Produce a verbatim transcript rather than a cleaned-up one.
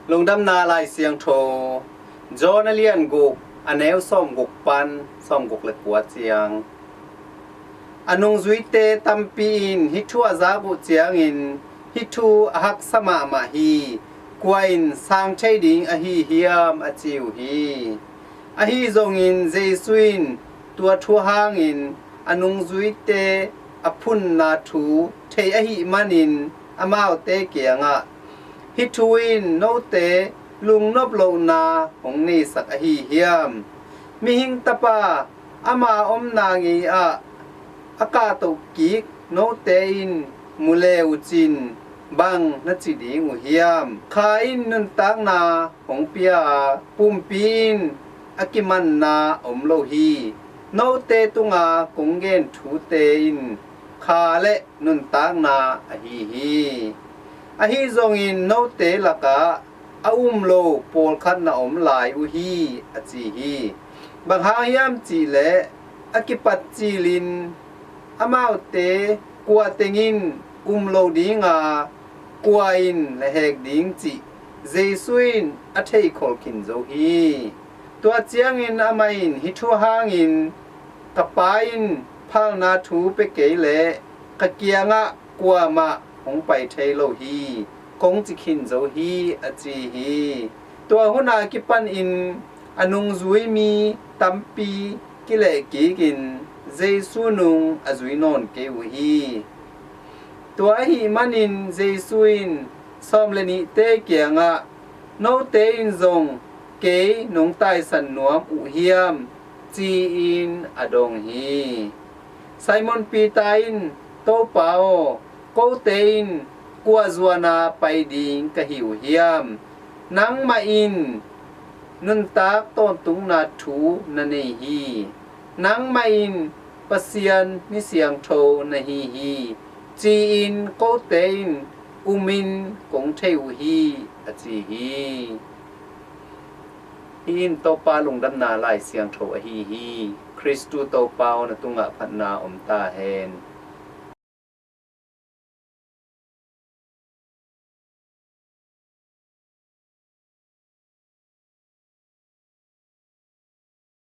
Lungdamna Lai Siangtho, John a lian guk, a neu sawmguk pan sawmguk le kua ciang. A nungzuite tampi in hih thu a zak uh ciangin, "Hih thu a haksa mahmah hi, kua in sang thei ding ahi hiam?" a ci uh hi. Ahi zongin Jesu in tua thu hangin a nungzuite a phunna thu thei ahih manin amaute kiangah, "Hih thu in note lungnop lohna hong neisak ahi hiam? Mihing Tapa ama omna ngei ah a kahtoh kik note in mu le uh cin bang na ci ding uh hiam? Kha in nuntakna hong pia a, pumpi in a kimanna om lo hi. Note tunga kong gen thute in kha le nuntakna ahi hi. Ahi zongin note lakah a um lo pawlkhat na om lai uh hi," a ci hi. Bang hang hiam cihleh a kipat cilin amaute kua teng in um lo dinga, kua in na hek ding cih Jesu in a theikhol khin zo hi. Tua ciangin amah in, "Hih thu hangin ka Pa in phalna thu pia kei leh ka kiangah kuamah hong pai thei lo hi, kong ci khin zo hi," a ci hi. Tua hun a kipanin a nungzui mi tampi kilehkikin Jesu nung a zui nawn kei uh hi. Tua ahih manin Jesu in sawm le nihte kiangah, "Note in zong kei nong taisan nuam uh hiam?" ci-in a dong hi. Simon Peter in, "Topa aw, kote in kua zuana pai ding ka hi uh hiam? Nangmah in nuntak tawntungna thu na nei hi. Nangmah in Pasian mi siangtho na hi hi, ci-in kote in umin kong thei uh hi," a ci hi. Hih in Topa lungdamna Lai Siangtho ahi hi. Khristu Topa aw, na tungah phatna om ta hen.